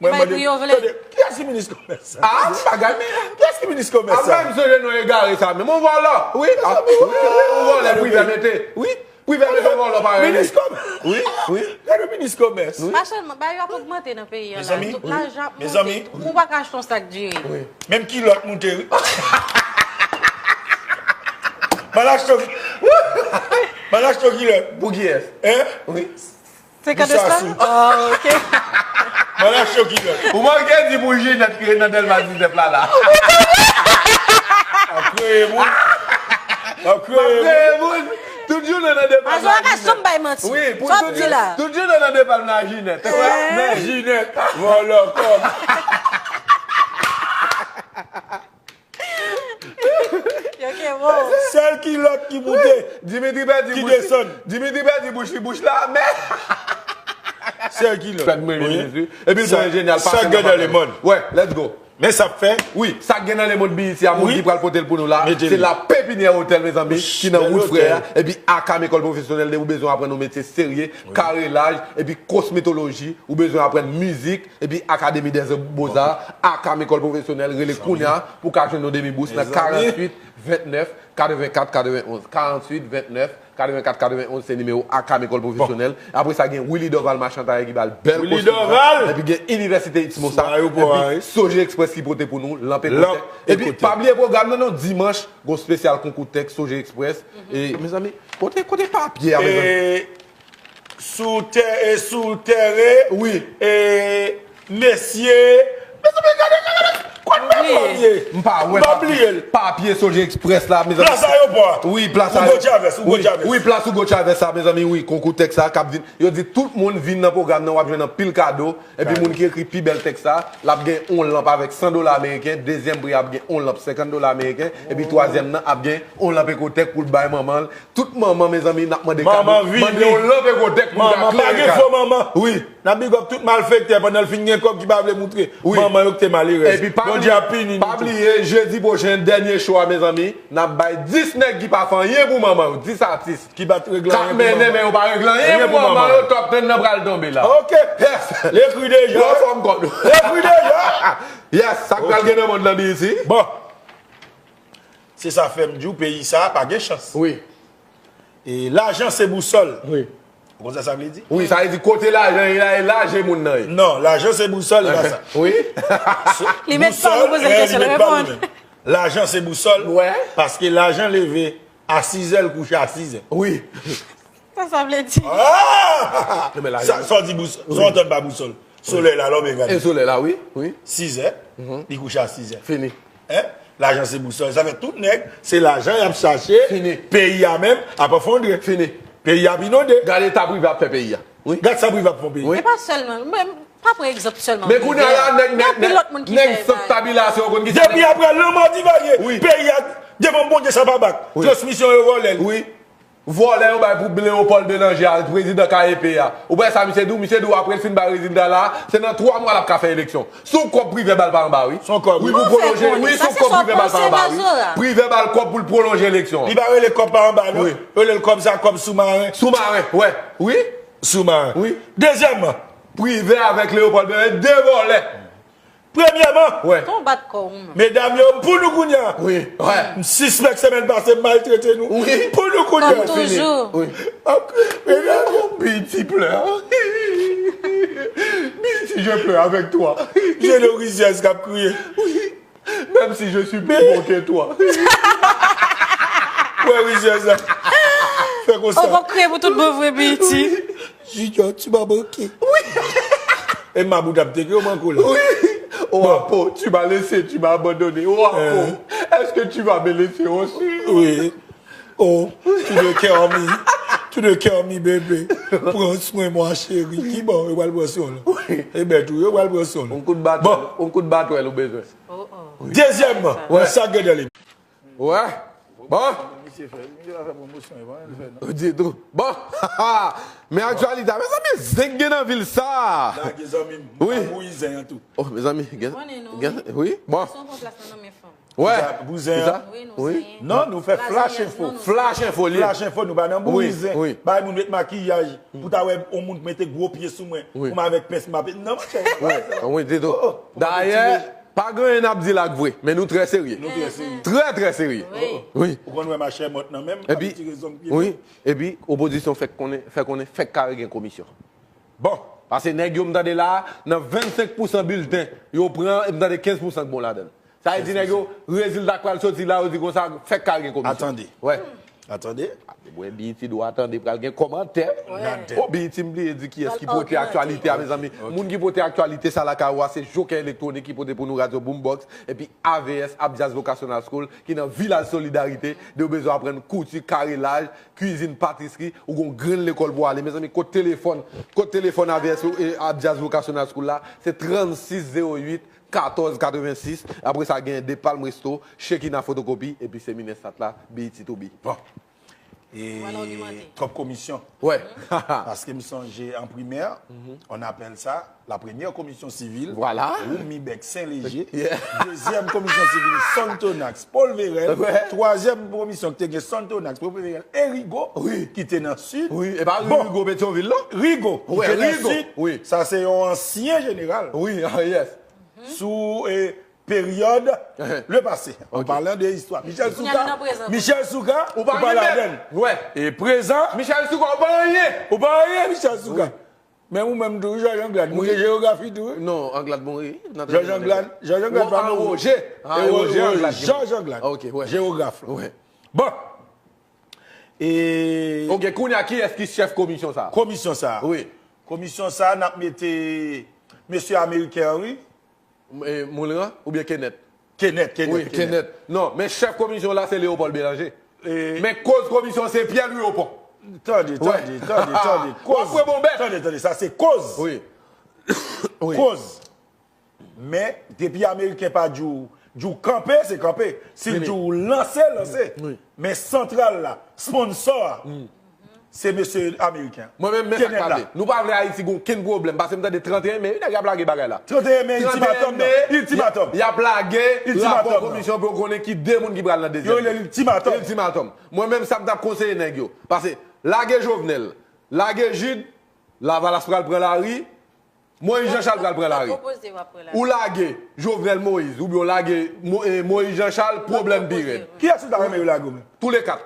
Mwen Bay mande, pri yo vle. Tande, kiyès ki minis komès sa? Ah, bagay men. Kiyès ki minis komès Ap sa? Bay m sonje non egare sa men. Mon vòlò. Wi. Ah, wi. Yon vòlò Privè mete. Wi. Privè mete vòlò parèy. Minis komès. Wi. Wi. Gade minis komès. Wi. Pa sèlman, bagay yo ap ogmante nan peyi an la. Mezanmi. Tout lajan ap Mezanmi. Monte. Ou pa ka achte yon sak diri. Wi. Menm kilòt moute wi. M al achte yon, m al achte yon kilòt. Pou kiyès? Hein? Wi. Senkant de sa? Misasou. Oh, ok. M al achte yon kilòt. Ou manke di pou Jinèt ki ret nan Dèlma diznèf la la. Ap kreye moun. Ap kreye moun. Frè moun, tout jounen nan depa Azo a ka janm bay manti. Wi, pou Sa w tout ap di la. Tout jounen nan depa nan Jinèt. Men Jinèt, vòlò kòb. Ok, bon. Sèl kilòt ki moute, Dimitri pèdi ki bouch li. Desann. Dimitri pèdi bouch li, bouch la, men. Sèl kilòt. Fèt mwen minis wi. Epi l pran jenyal Sa gade le monde. Wè, let's go. Men sa ap fè. Wi, sa k gen nan lemonn B E T a, moun Wi. Ki pral pote l pou nou la, Mete se li. La Pépinière Hôtel, mezanmi, ki nan Bèl wout frè a, otèl. Epi Aka Mekòl Pwofesyonèl, depi w bezwen aprann yon metye serye, karelaj, epi kosmetoloji, ou bezwen aprann mizik, epi Académie des Beaux-Arts, Aka Mekòl Pwofesyonèl, rele kounye a pou w ka jwenn yon demi bous nan Mezanmi. karanntuit vennèf katrevenkat katrevenonz, karanntuit vennèf katrevenkat katrevenonz se nimewo Aka Mekòl Pwofesyonèl. Apre sa, gen Willy Dorval Machann Tayè ki ba l bèl Willy kostim sa. Dorval! Epi gen Inivèsite X Mosa. Sa yo pou Epi ay. Soje Express ki pote pou nou, Lanp Lanp Ekotèk. Epi, Ekotèk. Pa bliye pwogram nan, non, dimanch, gon espesyal konkou tèks, Soje Express. E, mezanmi, kote, kote papye a, mezanmi? E, sou tè, e, sou tère, Wi. E, mesye, mezanmi, gade, gade, gade, kote papye? M pa wè M pa bliye l. Papye Soje Express la, mezanmi. Plas ayewopò a. Wi, plas Hugo Chavez, Hugo Wi, Chavez. Wi, plas Hugo Chavez sa, mezanmi, wi, konkou tèks sa k ap vin. Yo di tout moun vin nan pwogram nan, w ap jwenn anpil kado. Epi moun ki ekri pi bèl tèks sa, l ap gen yon lanp avèk san dola ameriken, dezyèm pri a ap gen yon lanp senkant dola ameriken, epi twazyèm nan ap gen yon lanp Ekotèk pou l bay manman l. Tout manman, mezanmi, n ap mande kado. Manman vini. Mande yon lanp Ekotèk pou l ka Manman, pa klere gen kay. Fo manman. Wi. N ap big up tout malfektè pandan l fin gen kòb ki pa vle moutre. Wi. Manman yo ki te malerèz. Epi pa Jodi a pini nou tou. Pa bliye, jedi pwochen, dènye show a, mezanmi, n ap bay dis nèg ki pa fè anyen pou manman yo, dis atis. Ki pa t regle anyen pou manman yo. K ap mennen, men yo pa regle anyen pou manman yo, Top Trend nan pral tonbe la. Ok. Yes. Lekri deja. Yo anfòm kòd. Lekri deja. Yes, sa k pral gen nan mond lan, B E T. Bon. Se sa fè m di w, peyi sa a pa gen chans. Wi. E lajan se bousòl. Wi. Ou konn sa sa vle di? Wi, sa vle di kote lajan ye la, e la je moun nan ye. Non, lajan se bousòl, e pa sa. Wi. Li met pa nou poze l kesyon, li reponn. Lajan se bousòl, paske lajan leve a sizè, l kouche a sizè. Wi. Sa sa vle di? Ah! Sa w di bousòl, sa w antann pa bousòl. Solèy la, lè w byen gade. E solèy la, wi, wi. Sizè, li kouche a sizè. Fini. Hein? Lajan se bousòl. Sa fè tout nèg, se lajan y ap chache. Fini. Peyi a menm ap efondre. Fini. Peyi a ap inonde. Gade eta prive ap fè peyi a. Wi. Gad sa prive ap fè peyi. Wi. E pa sèlman, men pa pran egzanp sèlman. Men kounye a la, nèg, nèg, nèg, nèg sant tabilasyon, ou konn ki sa. Depi apre lanmò Divalye, wi, peyi a, devan Bondye sa pa bak. Wi. Transmisyon yo vòlè l. Wi. Vòlè yo bay pou Leopold Bélanger a, prezidan K E P a. Ou pa wè sa misye di w? Misye di w apre l fin bay rezilta la, se nan twa mwa l ap ka fè eleksyon. Se yon kòb Privè ba l pa anba, wi. Se yon kòb. Wi, pou pwolonje, wi, se yon kòb Privè ba l pa anba, wi. Privè ba l kòb pou l pwolonje eleksyon an. Li pa rele kòb pa anba, non. Wi. Yo rele l kòb sa, kòb soumaren. Soumaren, wè. Wi. Soumaren. Wi. Dezyèmman, Privè avèk Leopold Bélanger, de vòlè. Premyèman, wè. Ton bat kò ou menm. Medam yo, m pou nou kounye a. Wi, wè. M sispèk semèn pase m maltrete nou. Wi. M pou nou kounye a. Kòm toujou. Wi. Ap kriye, medam yo. Oh, Beyty pleure. Beyty, je pleure avec toi. Je le rizyèz k ap kriye. Wi. Même si je suis plus beau que toi. Wè rizyèz la. Fè konsa. Ou p ap kriye pou tout bon vre, Beyty. Junior, tu m'as manqué. Wi. E Mabout ap teke yo manko la. Wi. Oh, Apo, tu m'as laissé, tu m'as abandonné. Oh, Apo, est-ce que tu vas me laisser aussi? Wi. Oh, tu de cœur mi. Tu de cœur mi, bébé. Prends soin moi, chérie. Ki bon, yo pral pran swen w la. Wi. E bèt ou, yo pral pran swen w la. On kout batwèl, on kout batwèl ou bezwen. Oh, oh. Dezyèmman, wè, sa gen dan li. Wè. Bon. Misye fè, misye pa fè pwomosyon, e pa anyen l fè, non. Ou di tou. Bon. Men aktyalite a, mezanmi, zen gen nan vil sa. Lage zanmi m. Wi. Mwen pa bouyi zen an tou. Oh, mezanmi, gen, gen, wi. Bon. Wè. Pou zen an. Wi, nou zen. Non, nou fè flash info. Flash info, li. Flash info, nou pa nan bouyi zen. Wi, wi. Bay moun met makiyaj. Pou ta wè yon moun mete gwo pye sou mwen. Wi. Pou m avèk pens m ap, non, monchè. Wi, wi, di tou. Dayè, pa gen anyen n ap di la k vre, men nou trè serye. Nou trè serye. Trè, trè serye. Wi. Wi. Ou konn wè machè mòt nan menm, epi, ti rezon m pi wi, epi opozisyon fèk konnen, fè konnen fèk kare gen komisyon. Bon. Paske nèg yo m tande la, nan vennsenk pousan bilten yo pran, m tande kenz pousan k bon ladan l. Sa vle di nèg yo, rezilta k pral soti la, yo di konsa, fèk kare gen komisyon. Atande. Wè. Atande. Wè, Beyty dwa tande pral gen kòmantè. Wè. Oh, Beyty m bliye di kiyès ki pote aktyalite a, mezanmi. Ok. Moun ki pote aktyalite sa lakay ou a, se Jokè Elektwonik ki pote pou nou, Radio Boombox, epi A V S, Abdias Vocational School, ki nan Vilaj Solidarite. De yo bezwen aprann kouti, karelaj, kwizin, patisri, ou gon grenn lekòl pou ale. Mezanmi, kot telefòn, kot telefòn A V S, e, Abdias Vocational School la, se trannsis zewo uit katòz katrevensis. Apre sa, gen De Palm Resto, Shekina Fotokopi, epi Seminè Sat la, Beyty to be. Bon. E twòp komisyon. Wè. Paske m sonje an primè, on apèl sa la premyè komisyon sivil. Vwala. Ou Mibèk Sen Leje. Yeah. Dezyèm komisyon sivil, Sontonax, Polverel. Wè. Twazyèm komisyon ki te gen Sontonax, Polverel e Rigo, wi, ki te nan Sid. Wi, e pa Rigo Petyonvil, non? Rigo, ki te nan Sid. Wi. Sa se yon ansyen jeneral. Wi, ah, yes. Sou, e, peryòd le pase. An palan de istwa. Michel Soukar, Michel Soukar, ou pa ladan l. Wè. E prezan. Michel Soukar, ou pa anyen. Ou pa anyen, Michel Soukar. Men ou menm tou, Jòj Anglad, mouri jewografi tou, wi. Non, Anglad mouri. Jòj Anglad, Jòj Anglad pa mouri. Woje. Ah, Woje Anglad. Jòj Anglad. Ok, wè. Jewograf la. Wè. Bon. E ok, kounye a, kiyès ki chèf komisyon sa a? Komisyon sa a. Wi. Komisyon sa a, n ap mete mesye ameriken an, wi. E, Moulran oubyen Kenneth? Kenneth, Kenneth, wi, Kenneth. Kenneth. Non, men chèf komisyon la, se Léopold Bélanger. E men koz komisyon, se Pierre Louis Opont. Tande, tande, tande, tande. Koz. W ap wè bon bèt. Tande, tande, sa se koz. Wi. Wi. Koz. Men, depi ameriken pa di w, di w kanpe, se kanpe. Si l di w lanse, lanse. Wi. Men santral la, sponsò a, Se mesye ameriken. Mwen menm, men sa k pase. Nou pa vle Ayiti gen okenn pwoblèm. Paske m tande trannteyen me, nèg y ap lage bagay la. Trannteyen me, iltimatòm. Iltimatòm. Y ap lage rapò komisyon pou yo konnen ki de moun ki pral nan dezyèm. Yo rele l iltimatòm. Iltimatòm. Mwen menm, sa m t ap konseye nèg yo. Paske, lage Jovenel, lage Jude, Lavalas pral pran lari, Moïse Jean Charles pral pran lari. Ou lage Jovenel Moïse oubyen w lage Moïse Jean Charles, pwoblèm pi rèd. Kiyès ou ta renmen yo lage w menm? Tou le kat.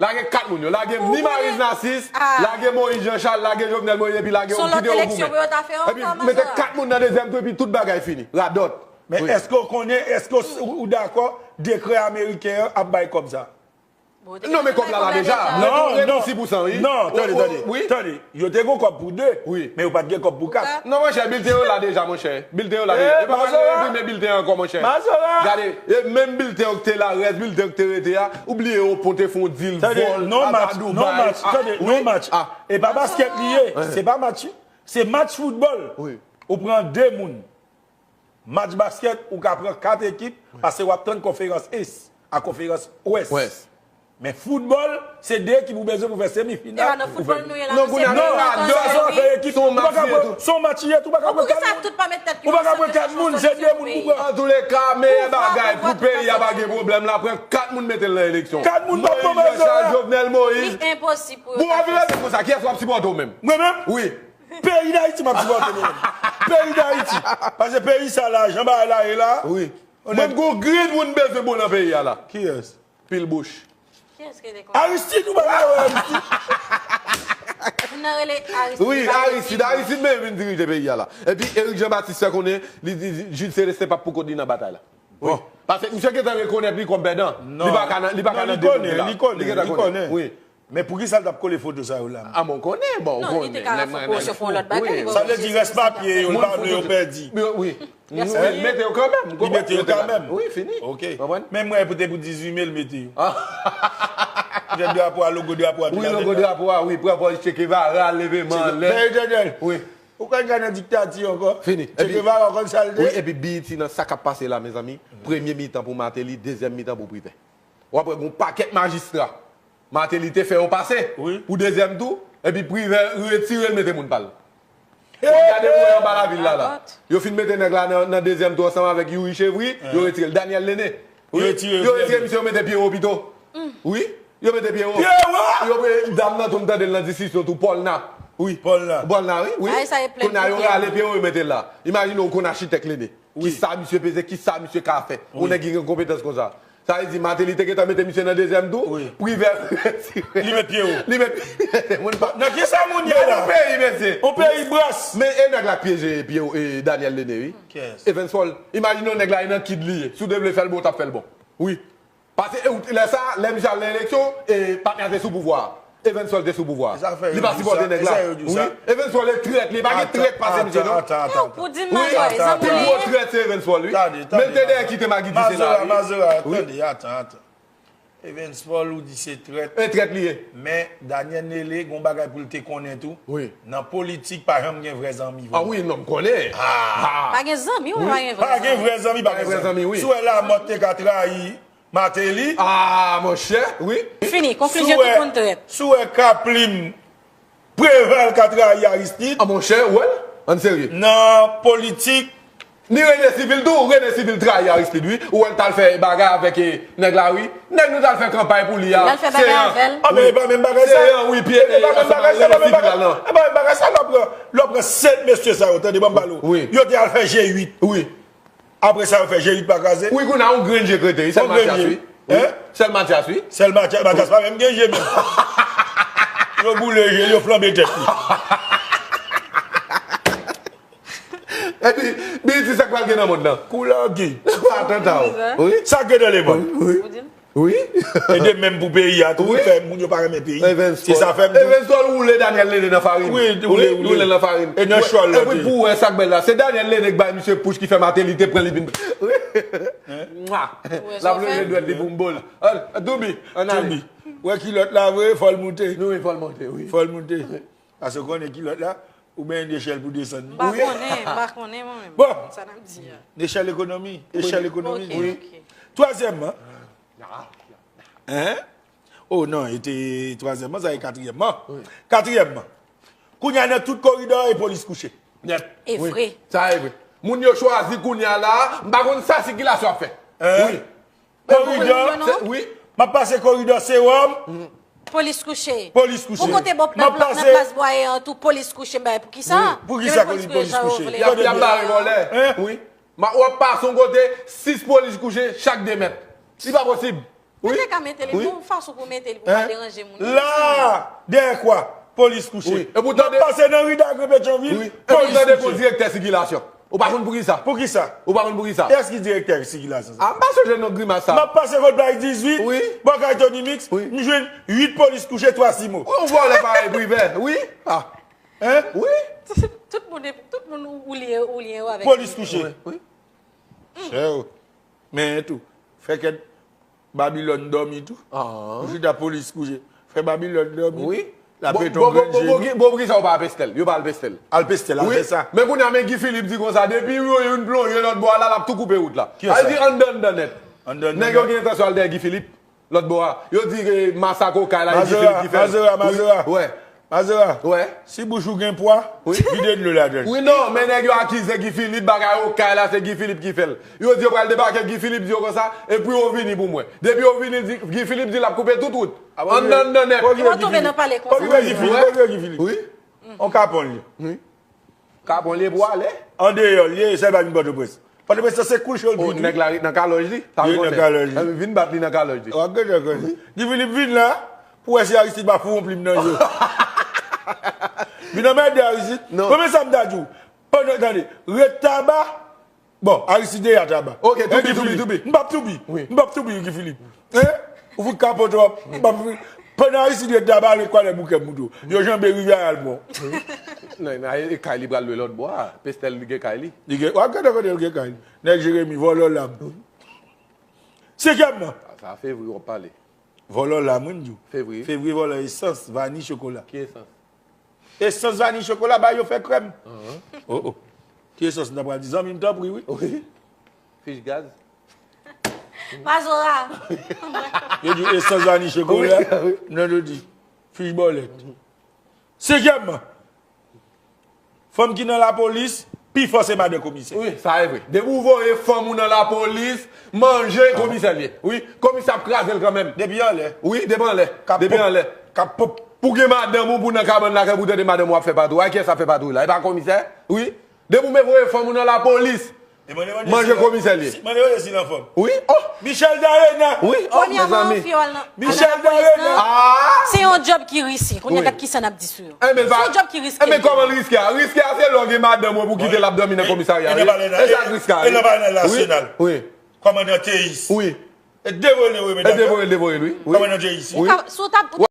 Lage kat moun yo. Lage ni Maryse Narcisse, lage Moïse Jean Charles, lage Jovenel Moïse epi lage yo kite yo goumen. Epi mete kat moun nan dezyèm tou epi tout bagay fini. Radòt. Men èske w konnen, èske w dakò dekrè ameriken an ap bay kòb sa? Non, men kòb la la deja. Non, non. Si pou san, wi. Non, tande, tande. Tande. Yo te gen kòb pou de, men yo pa t gen kòb pou kat. Non, monchè, bilten yo la deja, monchè. Bilten yo la deja. E pa pral enprime bilten ankò, monchè. Gade, e menm bilten yo ki te la, rès bilten yo ki te rete a, ou bliye yo pote fon dil, vòl, al a Dubai. Tande, non match. E pa baskèt li ye. Se pa match. Se match foutbòl. Ou pran de moun. Match baskèt, ou ka pran kat ekip, paske w ap tann konferans Est ak konferans Wès. Men foutbòl, se de ekip ou bezwen pou fè semifinal. E pa nan foutbòl nou ye la, non, kounye a nou radòt, se yon match li ye tou. Se yon match li ye tou, ou pa ka pran kat moun. Ou pa ka pran kat moun, se de moun pou pran. Antouleka, meyè bagay pou peyi a pa gen pwoblèm la, pran kat moun mete l nan eleksyon. Kat moun pa pran. Moïse Jean Charles, Jovenel Moïse. Li enposib pou yo ta fè sa. Bon, w ap vin konsa, kiyès w ap sipòte w menm? Mwen menm? Wi. Peyi Dayiti m ap sipòte mwen menm. Peyi Dayiti. Paske peyi sa la, jan bagay la ye la. Wi. Mwen gon grenn moun bezwen bon nan peyi a la. Kiyès? Pil bouch. Aristide, ou pa vle wè Aristide? Moun nan rele Aristide. Wi, Aristide, Aristide menm vin dirije peyi a la. Epi Eric Jean Baptiste fè konnen li di Jude Célestin p ap pou kont li nan batay la. Bon. Paske misye gentan rekonèt li kòm pèdan. Li pa ka nan, li pa ka nan de moun la. Li gentan konnen. Wi. Men poukisa l t ap kole foto sa yo la menm? A bon, konnen, bon, ou konnen. Non, li te ka fè pwomosyon pou yon lòt bagay. Sa vle di rès papye yo, l pa vle yo pèdi. Wi. Mete yo kanmenm. Li mete yo kanmenm. Wi, fini. Ok. Konprann? Men mwen, poutèt pou dizuit me, l mete yo. Poutèt drapo a, logo drapo a, tou la. Wi, logo drapo a, wi. Pran pòz Che Guevara, leve men anlè. Wi. Ou konn gade nan diktati ankò. Fini. Che Guevara, ou konn sa l te? Wi, epi B E T nan sa k ap pase la, mezanmi. Premye mitan pou Martelly, dezyèm mitan pou Privert. W ap wè gon pakèt majistra. Martelly te fè yon pase pou dezyèm tou, epi Privè retire l mete moun pa l. W ap gade pou wè anba lavil la la. Yo fin mete nèg la nan dezyèm tou ansanm avèk Youri Chevry, yo retire l. Daniel Lene. Wi, yo retire misye, yo mete Pierrot pito. Wi, yo mete Pierrot. Yo mete dam nan tou, m tande l nan diskisyon tou, Paulna. Wi. Paulna. Paulna, wi, wi. Kounye a yo rale Pierrot, yo mete l la. Imajine w konn achitèk Lene. Kisa misye peze, kisa misye ka fè. Yon nèg ki gen konpetans konsa. Sa vle di Martelly te gentan mete misye nan dezyèm tou, Privè retire. Li met Pierrot. Li met Pierrot. Nan kisa moun ye la? Yon peyi, mesye. Yon peyi bras. Men e nèg la k pyeje Pierrot, e Daniel Lene, wi. Evans Paul. Imajine yon nèg la, e nan kid li ye. Si w te vle fè l bon, w t ap fè l bon. Wi. Paske lè sa, lè misye al nan eleksyon, e patnè a te sou pouvwa a. Evans Paul te sou pouvwa a. Li pa sipòte nèg la. Wi. Evans Paul e trèt li. Pa gen trèt pase misye non. Ou di m Mazora, e zanmi li ye? Pi gwo trèt se Evans Paul, wi. Men l te dèyè kite Maggie Ducéna, wi. Mazora, Mazora, tande, atan, atan. Evans Paul, ou di se trèt. E trèt li ye. Men Daniel Nele, gon bagay pou l te konnen tou. Wi. Nan politik, pa janm gen vrè zanmi vre. A wi, non, m konnen. Pa gen zanmi, wi, pa gen vrè zanmi. Pa gen vrè zanmi, pa gen zanmi, wi. Si w wè Lamothe te ka trayi Martelly. Ah, monchè, wi. Fini, konklizyon, tout moun trèt. Si w wè Kaplim, Preval ka trayi Aristide. Ah, monchè, ou wè l? Ann serye. Nan politik. Ni Rene Civil tou, Rene Civil trayi Aristide, wi. Ou wè l t al fè bagay avèk nèg la, wi. Nèg nou t al fè kanpay pou li a. L al fè bagay avè l. Ah, men e pa menm bagay sa. Seyan, wi, pye. E pa menm bagay sa, e pa menm bagay sa. E pa menm bagay sa, lè w pran, lè w pran sèt mesye sa yo, tande, ban m pale w. Yo te al fè G uit. Wi. Apre sa, yo fè G uit pa kraze. Wi, kounye a yon grenn je krete, wi. Sèl Matyas, wi. Wi. Sèl Matyas, wi. Sèl Matyas, Matyas pa menm gen je menm. Yo boule je l, yo flanbe tèt li. Epi, Bilti, sa k pral gen nan mond lan? Kou lage. Atanta w. Wi. Sa k gen nan lemonn? Wi. Wi. E de menm pou peyi a tou, wi, fè moun yo pa renmen peyi. Se sa fè m di w. Evans Paul woule Daniel Lene nan farin. Wi, woule, woule l nan farin. E nan chòl la. Epi pou w wè sa k bèl la, se Daniel Lene k bay misye pouch ki fè Martelly te pran li vin. Wi. Mwa. L ap leve dwèt li pou m bo l. Doubi, ann ale. Doubi. Wè kilòt la vre, fò l moute. Wi, fò l moute, wi. Fò l moute. Paske w konnen kilòt la, ou benyen de chèl pou desann li. M pa konnen, m pa konnen mwen menm. Bon. Sa n ap di a. Echèl ekonomi, echèl ekonomi. Ok, ok. Twazyèmman, en? Oh non, e te twazyèmman, sa e katriyèmman. Katriyèmman, kounye a nan tout koridò e polis kouche. Nèt. E vre. Sa e vre. Moun yo chwazi kounye a la, m pa konn sa sikilasyon ap fè. Wi. Koridò, wi. M ap pase koridò Sewòm. Polis kouche. Polis kouche. Ou kote bò nan plas Bwaye an tou, polis kouche, bay, poukisa? Poukisa polis kouche? Y ap bare vòlè. Wi. W ap pase yon kote, sis polis kouche chak de mèt. Li pa posib. Wi. Mete ka mete li, wi, bon fason pou mete li pou pa deranje moun. La, dèyè kwa, polis kouche. Wi. M ap pase nan ri Dagre Petyonvil, polis kouche. Direktè sikilasyon. Ou pa konn poukisa? Poukisa? Ou pa konn poukisa? Kiyès ki direktè sikilasyon sa? A, m pa sonje non grimas sa. M ap pase kot Bay dizuit, wi, bò kay Tony Mix, wi, m jwenn uit polis kouche, twa simo. Ou vòlè parèy Privè, wi. A. Hein? Wi. Tout moun, tout moun ou, ou li, ou li avèk polis kouche. Wi, wi. Chè o. Men tou, fè kèt Babilòn dòmi tou. Ou chita polis kouche. Fè Babilòn dòmi. Wi. L ap rete yon grenn jeni. Bon, poukisa ou pa al peste l? Yo pa al peste l. Al peste l, al fè sa. Men kounye a, men Guy Philippe di konsa, depi yo youn plonje lòt bò a la, l ap tou koupe wout la. Kiyès sa? Sa vle di anndan, anndan nèt. Anndan, anndan nèt. Nèg yo gen entansyon al dèyè Guy Philippe. Lòt bò a. Yo di ke masak Okay la, e Guy Philippe ki fè l. Mazora, Mazora. Wi. Mazora. Wi. Si bouch ou gen pwa, vide dlo ladan l. Wi, non, men nèg yo akize Guy Philippe, bagay Okay la, se Guy Philippe ki fè l. Yo di yo pral debake, Guy Philippe di yo konsa, epi yo vini pou mwen. Depi yo vini, di, Guy Philippe di l ap koupe tout wout. Anndan, anndan nèt. Yo tonbe nan palè konsa. Wi, wi. Wi. On kapon li. Wi. Kapon li pou ale. Andeyò li ye, sa li pa vin Pòtoprens. Pòtoprens se kouche l. Oh, nèg la ret nan kalòj li. Li ret nan kalòj li. Vin bat li nan kalòj li. W ap gade ankò. Guy Philippe vin la, pou wè si Aristide pa foure yon plim nan je w. Vin anmède Aristide. Non. Premye sa m ta di w. Pandan, tande, ret Taba. Bon, Aristide dèyè Taba. Ok, toubi, toubi, toubi. M p ap toubi. Wi. M p ap toubi Guy Philippe. Hein? Ou fout kapon twòp. M p ap, pandan Aristide ret Taba, ret Kwadèboukè m moutre w. Yo janbe rivyè a al pran w. Non, nan, e kay li pral lwe lòt bò a. Pestèl li gen kay li. Li gen, w ap gade kote l gen kay li. Nèg Jeremi, vòlò lam. Senkyèmman. Sa fevri w ap pale. Vòlò lam, wi, m di w. Fevri. Fevri vòlò esans, vani, chokola. Ki esans? Esans vani chokola, ba yo fè krèm. Oh, oh. Ki esans m ta pral di? Zanmi m, tanpri, wi. Wi. Fich gaz. Mazora. Yo di esans vani chokola. Wi, wi. Non, yo di fich bòlèt. Senkyèmman, fanm ki nan lapolis, pi fò se madan komisè. Wi, sa e vre. Depi w voye fanm ou nan lapolis, manje komisè l ye. Wi, komisè ap kraze l kanmenm. Depi anlè. Wi, depi anlè. Depi anlè. Pou gen madanm ou, pou nan kabann lakay, pou tande madanm ou ap fè patwouy. A kiyès ap fè patwouy la? E pa komisè? Wi. Depi w men voye fanm ou nan lapolis, manje komisè l ye. Mande mande si l anfòm. Wi. Oh! Michel Darena. Wi. Oh, mezanmi. Michel Darena. Ah! Se yon djòb ki riske. Kounye a, gad kisa n ap di sou yo. Se yon djòb ki riske. Enben, kòman l riske a? Riske a se lè w gen madanm ou pou kite l ap dòmi nan komisarya. E sa k riske a. E nan palè nasyonal. Wi. Kòmandan Teyis. Wi. E devoye l, wi, medam. E devoye l, devoye l, wi. Kòmandan Teyis. Wi. Si w t ap